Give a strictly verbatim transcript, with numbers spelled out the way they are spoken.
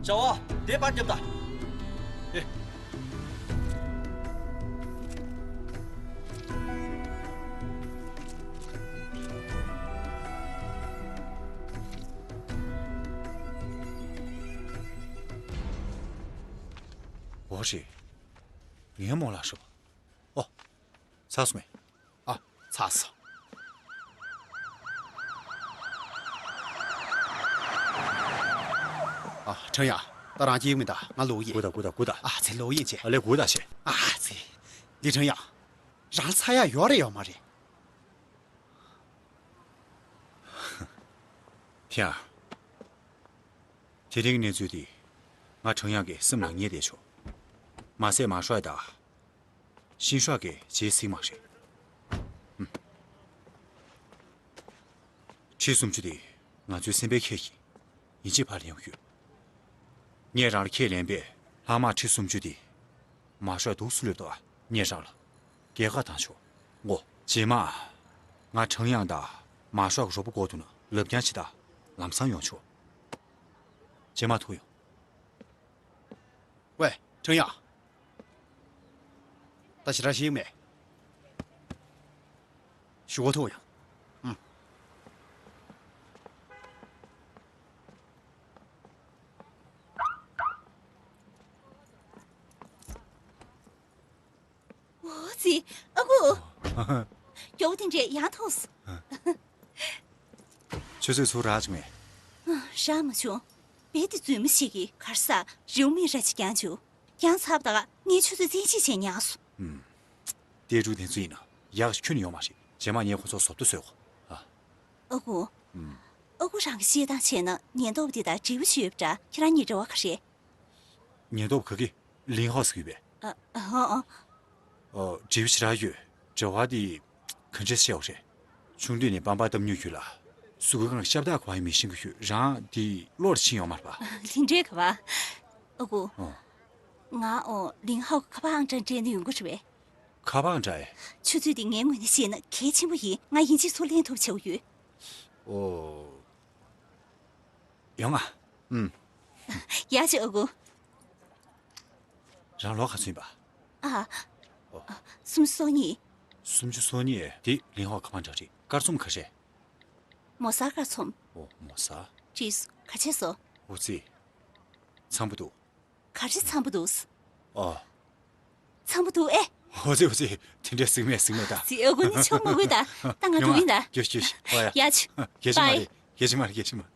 བྱ་བ་དེ་པར་རྒྱབ་ད། ཨེ། འོ་རེད། ངའི་རྨོ་ལགས་ཤོག་ཨོ། ཚར་སོང་ངས། ཨ། ཚར་སོང་། ཨ། ཁྲང་ཡང་། ད་རང་སྐྱིད་མི་འདུག་ང་ལོག་ཡིན། སྒུག་ད་སྒུག་ད་སྒུག་ད། ཨ་ཙི། ལོག་ཡིན་ཅེ། ཨ་ལས། སྒུག་ད་ཤེ། ཨ་ཙི། ལི་ཁྲང་ཡང་། རང་ལ་ཚར་ཡག་ཡོད་རེད་ཡོད་མ་རེད། ཐེ་ཡང་། དེ་རིང་གནས་ཚུལ་འདི་ང་ཁྲང་ཡང་གི་སེམས་ནང་ངེས་བསྡད་ཆོག་མ་ཟད་མ་ཧྲོ་དང་ཤིན་ཧྲོ་གི་རྗེས་གཟིགས་མ་རེད། ཁྲི་སུམ་ཅུ་དེ་ང་ཚོའི་སེམས་པའི་ཁྱེད་ཀྱི་ཡིན་གཅིག་ཕར་ལེན་ཡོང་རྒྱུ། ངས་རང་ལ་ཁས་ལེན་པའི་ལྷག་མ་ཁྲི་སུམ་ཅུ་དེ་མ་ཧྲོ་འདུག་སུ་ལོས་དོ། ངས་རང་ལ་རྒྱལ་ཁ་བཏང་ཆོག་འོ། རྗེས་མ་ང་ཁྲང་ཡང་དང་མ་ཧྲོ་གི་རོགས་པ་དགོས་འདུག་ན་ལབ་རྐྱང་བྱེད་ད། ལམ་སང་ཡོང་ཆོག་རྗེས་མ་ཐུག་ཡོང་། ཝེ། ཁྲང་ཡང་། ད་ཞེ་དྲག་ཞིག་མེད། ཞུ་བ་ཐུག་ཡང་། ཨུམ། འོ་ཙི། ཨ་ཁུ། མགྱོགས་པོ་དེ་འདྲས་ཡང་ཐོངས། ཆུ་ཚོད་ཚུར་རག་བྱུང་ངས། རག་མ་བྱུང་། རྦད་དེ་རྫུན་མ་ཞིག་གིས་གར་ས་རེའུ་མིག་ར་ཅིག་བརྒྱངས་བྱུང་། བརྒྱངས་ཚར་བ་དང་ངས་ཆུ་ཚོད་བཙན་ཤེད་བྱས་མྱངས་སོང་། ཨུམ། ཏེ་ཀྲུའུ་དེ་ཚོ་ཡིན་ན་ཡག་ཤོས་ཁྱོན་ནས་ཡོད་མ་རེད། རྗེས་མ་ངས་ཁོ་ཚོ་བཟོ་ལྟ་བཟོས་གོ་ཨ། ཨ་ཁུ། ཨུམ། ཨ་ཁུ་རང་གི་བཤད་སྟངས་བྱས་ན་ཉེན་རྟོག་པ་དེ་དང་འབྲེལ་བ་ཞིག་ཡོད་པ་འདྲ། ཁྱེད་རང་གཉིས་འབྲེལ་བ་ག་རེ་རེད། ཉེན་རྟོག་པ་ག་གི། ལིན་ཧའོ་ཟེར་གྱི་ཡོད་པས། ཨ། ཨ། ཨ། ཨོ། འབྲེལ་བ་ཞེ་དྲག་ཡོད། འབྲེལ་བ་དེ་ག་འདྲས་བཤད་དགོས་རེད། ཆུང་དུས་ནས་པང་པར་བཏབ་མྱོང་ཡོད་ལ། གཟུགས་པོའི་སྒང་ཞབས་བཏགས་ག་པར་ཡིན་མིན་ཤེས་ཀྱི་ཡོད། རང་དེ་བློར་ཕྱིན་ཡོད་མ་རེད་པ། དེ་འདྲས་ག་པར། ཨ་ཁུ། ཨོ། ང་ཨོ་ལིན་ཧའོ་གི་ཁ་པར་ཨང་གྲངས་སྤྲད་ནས་ཡོང་གི་རེད་པས། ཁ་པར་ཨང་གྲངས་ཨེ། ཆུ་ཚོད་འདི་ངའི་ངོས་ནས་བཤད་ན་གལ་ཆེན་པོ་ཡིན། ང་ཡིན་གཅིག་ཚུར་ལེན་ཐུབ་བྱེད་དགོས་ཡོད། ཨོ། ཡོང་ང་། ཨུམ། ཡག་བྱས་ཨ་ཁུ། རང་ལོ་ག་ཚོད་ཡིན་པ། ཨ། ཨོ། སུམ་ཅུ་སོ་གཉིས། སུམ་ཅུ་སོ་གཉིས་དེ་ལིན་ཧའོ་ཁ་པར་ཨང་གྲངས་རེད། སྐར་ཚོམ་ག་རེ། མོ་གསར་སྐར་ཚོམ། ཨོ། མོ་གསར། བྲིས་སོ། ག་བྱས་སོ། ཨོ་ཙི། འཚམ་པོ་འདུག་ག་རེ་འཚམ་པོ་འདུག་ཨོ། འཚམ་པོ་འདུག་ཨེ། ཨོ་ཙི་ཨོ་ཙི། དེ་འདྲས་ཟེར་མེད་ཟེར་མེད་ད། ཙི། ཨ་ཁུ་ནི་ཆོ་མ་དགོས་ད། ད་ང་འགྲོ་ཡིན་ད། ཡོ་ཤ་ཡོ་ཤ། ཨོ་ཡ། ཡ་ཆུ། གལ་ཆེན་མ་རེད། གལ་ཆེན་མ་རེད། གལ་ཆེན་མ་རེད།